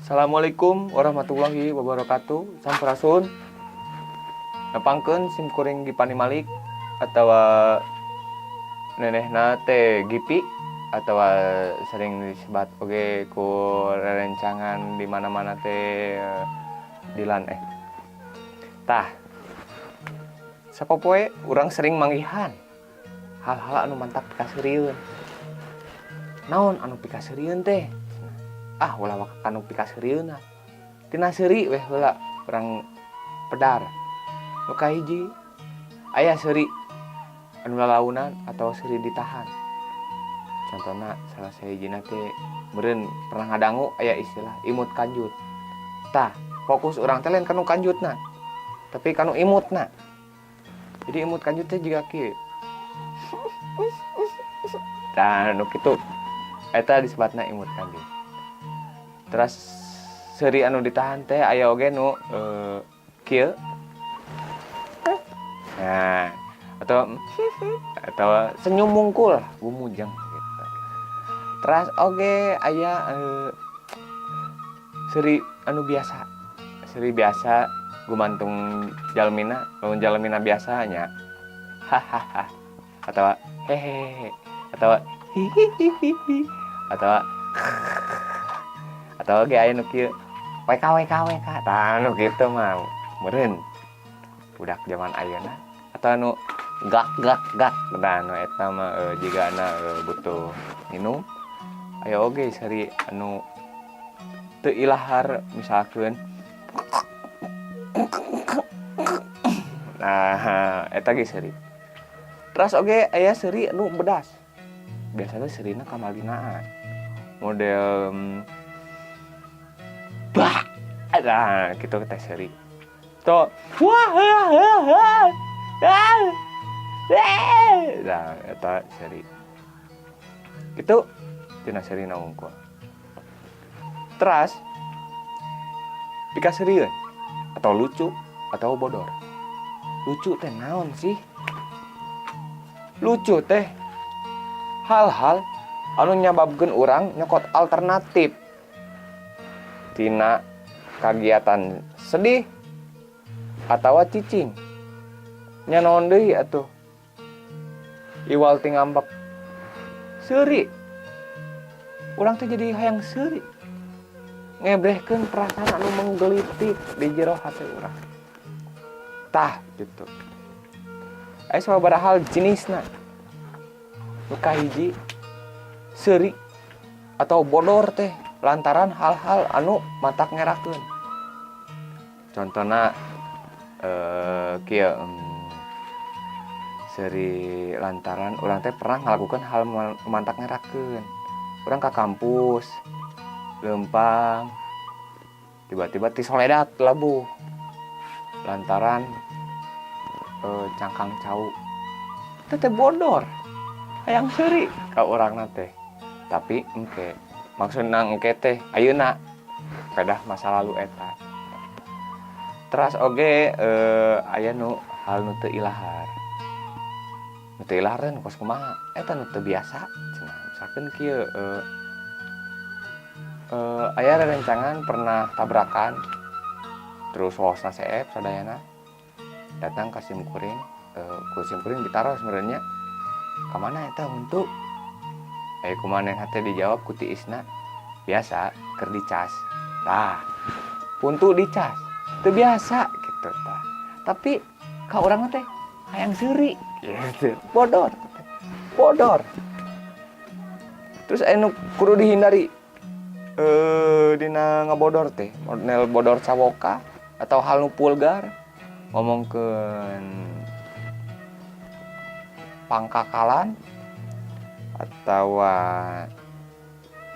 Assalamualaikum warahmatullahi wabarakatuh. Sampurasun. Nepangkeun sim kuring Gipani Malik atawa nenehna teh Gipi atawa sering disebat oge ku rerencangan di mana-mana teh Dilan eh. Tah. Sapopoe urang sering manggihan hal-hal anu matak pikaseurieun. Naon anu pikaseurieun teh? Ah, ulah waka kanu pikaseurieun. Tina seuri weh heula urang pedar. Nu kahiji aya seuri anu lalaunan atau seuri ditahan. Contohna salah sahijina teh meureun pernah ngadangu aya istilah imut kanjut. Tah, fokus urang teh lain kanu kanjutna, tapi kanu imutna. Jadi imut kanjut teh jiga kieu. Tah, nu kitu eta disebutna imut kanjut. Terus seuri anu ditahan teh aya oge nu kieu. Nah, atau senyum mungkul gumujeng gitu. Terus oge aya seuri anu biasa. Seuri biasa gumantung jalmina, lamun jalmina biasa nya hahaha atau hehehe atau hihihihi atau oge aya nu kieu WK WK WK. Tah, nu kitu mah meureun budak zaman ayeuna atau anu gak gak gak. Nah, nu eta mah jigana butuh minum. Aya oge seuri anu teu ilahar, misalkeun, nah, eta ge seuri. Terus oge aya seuri anu bedas, biasanya seurina kamalinaan model bah, nah gitu teh seuri to wah ah, nah eta seuri itu tina seurina wungkul. Teras pikaseurieun atau lucu atau bodor. Lucu teh naon sih? Lucu teh hal-hal anu nyababkeun urang nyokot alternatif tina kagiatan sedih atau cicing nya. Naon deui atuh iwal ti ngambek? Seuri. Urang teh jadi hayang seuri ngebrehkeun perasaan anu menggelitik di jero hati urang. Tah, gitu. Aya sababaraha hal jenisna. Nu kahiji, seuri atau bodor teh lantaran hal-hal anu matak ngerakeun. Contohna kieu, seuri lantaran urang teh pernah ngalakukan hal matak ngerakeun. Urang ka kampus leumpang, tiba-tiba tisoledat labuh lantaran cangkang cau. Teh teh bodor, hayang seuri ka urangna teh. Tapi engke, maksudna engke teh ayeuna, pedah masa lalu eta. Teras oge aya nu hal nu teu ilahar. Nu teu ilahar teh nu kos kumaha? Eta nu teu biasa cenah. Misalkeun kieu, aya rerencangan pernah tabrakan, terus waosna seep sadayana datang ka sim kuring, ku sim kuring ditaros meureun nya, "Ka mana eta huntu?" Aya ku manehna teh dijawab ku tiisna, "Biasa, keur dicas." Tah, huntu dicas teu biasa gitu tah, tapi ka urang teh hayang seuri gitu. Bodor bodor. Terus anu kudu dihindari dina ngabodor teh model bodor cawoka atau hal nu vulgar, ngomongkeun pangkakalan atau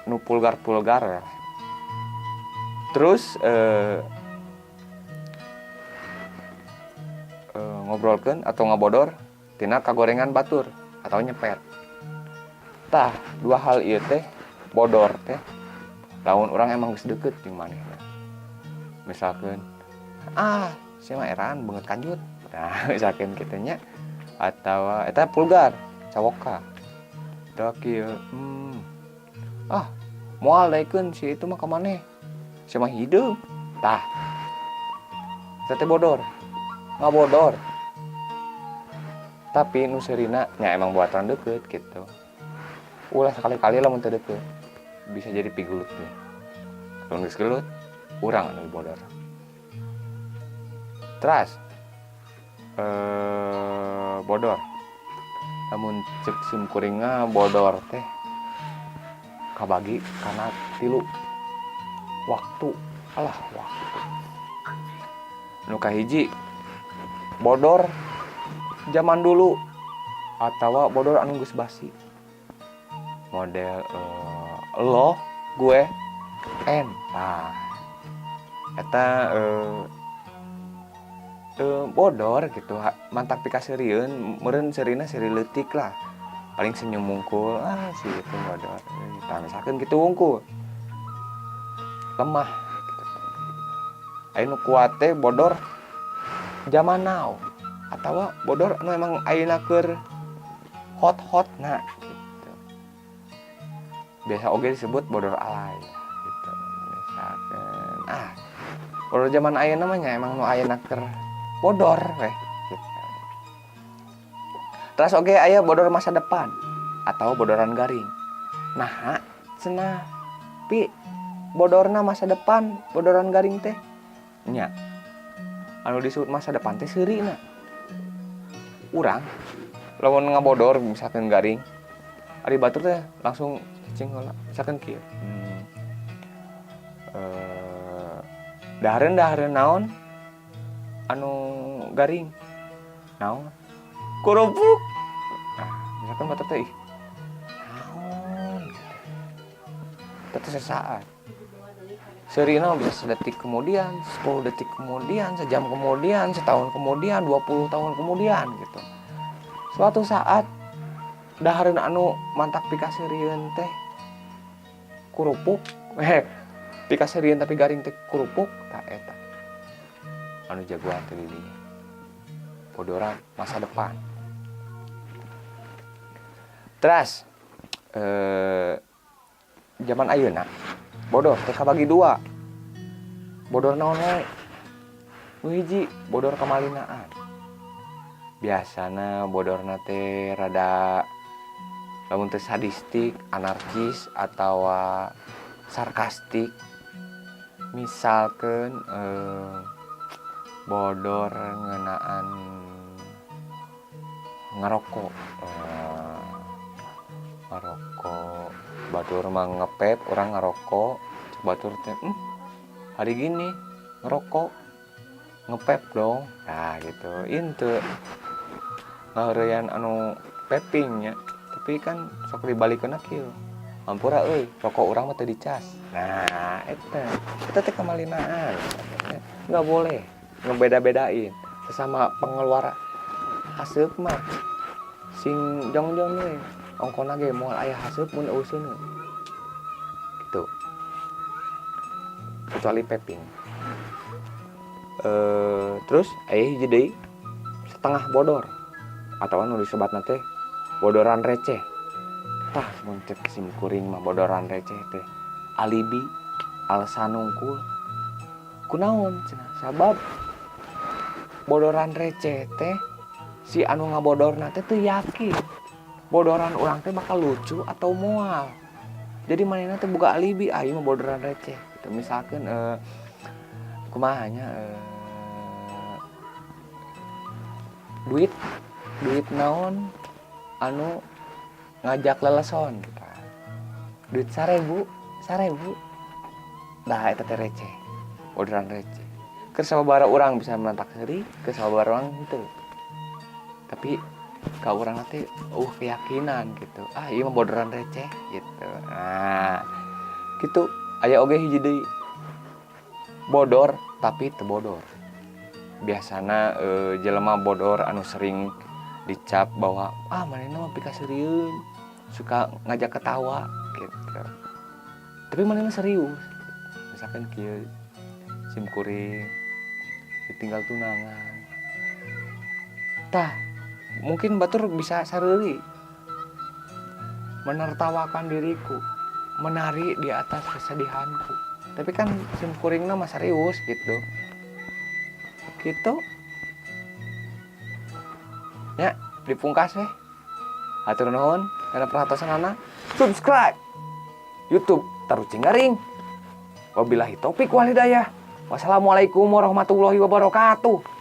nu vulgar-vulgar ya. Terus ngobrolkeun atau ngabodor tina kagorengan batur atau nyepet. Tah, dua hal ieu teh bodor teh lamun urang emang geus deket jeung manehna. Misalkan, "Ah, sia mah eraan beungeut kanjut." Nah, misalkan kitu nya, atau eta vulgar cawoka. Tah kieu, "Ah, moal daekeun si itu mah ka maneh." Sama hideung. Tah, eta teh bodor, ngabodor, tapi nu seurina nya emang buatan deket gitu. Ulah sekali-kali lamun teu deket, bisa jadi pigelut nih. Lamun geus gelut, urang anu bodor. Teras bodor, lamun cek sim kuring mah, bodor teh kabagi kana tilu waktu. Alah, waktu. Nu kahiji, bodor zaman dulu atau bodor anu geus basi, model lo, gue, en. Nah, eta bodor gitu mantak pikaseurieun meureun, seurina seuri leutik lah, paling senyum wungkul. Ah, si itu bodor. Tah, misalkan gitu wungkul, lemah gitu. Aya nu kuat teh bodor zaman now atau bodor anu emang ayeuna keur hot-hot. Nah gitu, biasa oge disebut bodor alay gitu. Misalkan, ah, bodor zaman ayeuna mah nya emang nu ayeuna keur bodor weh gitu. Terus oge aya bodor masa depan atau bodoran garing. Nah, cenah pi bodorna masa depan, bodoran garing teh nya anu disebut masa depan teh seurina urang. Lamun ngabodor misalkan garing, ari batur teh langsung cicing heula. Misalkan kieu, dahareun dahareun naon anu garing? Naon? Kerupuk. Nah, misalkan batur teh, ih, naon gitu. Teh sesaat seurina, bisa sedetik kemudian, 10 detik kemudian, sejam kemudian, setahun kemudian, 20 tahun kemudian gitu. Suatu saat dahareun anu mantak pikaseurieun teh kerupuk, pikaseurieun tapi garing teh kerupuk. Tah, eta anu jagoan teh di dinya, bodoran masa depan. Teras zaman ayeuna bodor teh kabagi dua. Bodor naon wae? Nu hiji, bodor kamalinaan. Biasana bodorna teh rada, lamun teh sadistik, anarkis, atau sarkastik. Misalkan bodor ngeunaan ngerokok, ngerokok. Batur mah ngevape, urang ngerokok. Cek batur teh, hari gini ngerokok, ngevape dong." Nah gitu, itu ngaheureyan anu vaping nya. Tapi kan sok dibalikeun kieu, "Hampura euy, rokok urang mah teu dicas." Nah, eta eta teh kamalinaan. Nggak boleh ngebeda-bedain sesama pengeluar haseup mah, sing jongjon we ongkona ge moal aya haseup mun euweuh seuneu gitu, kecuali vaping. Terus aya hiji deui, setengah bodor atau anu disebatna teh bodoran receh. Tah, mun cek sim kuring mah, bodoran receh teh alibi, alasan nungkul. Kunaon cenah? Sabab bodoran receh teh si anu ngabodorna teh teu yakin bodoran urang teh bakal lucu atau moal, jadi manehna teh boga alibi, "Ah, ieu mah bodoran receh," gitu. Misalkan kumaha nya, duit duit naon anu ngajak leleson? Duit 1000, 1000. Nah, eta teh receh, bodoran receh. Keur sababaraha urang bisa mentak seuri, keur sababaraha urang henteu, tapi ka urang teh keyakinan gitu, "Ah, ieu mah bodoran receh," gitu. Nah gitu. Aya oge hiji deui, bodor tapi teu bodor. Biasana jelema bodor anu sering dicap bahwa, "Ah, manehna mah pikaseurieun, suka ngajak ketawa," gitu, tapi manehna serius. Misalkan kieu, sim kuring ditinggal tunangan. Tah, mungkin batur bisa sareuri, menertawakan diriku, menari di atas kesedihanku. Tapi kan sim kuringna mah serius gitu. Gitu. Ya, dipungkas weh. Hatur nuhun kana perhatosanana. Subscribe YouTube Tarucing Garing. Wabillahi taufik wal hidayah. Wassalamualaikum warahmatullahi wabarakatuh.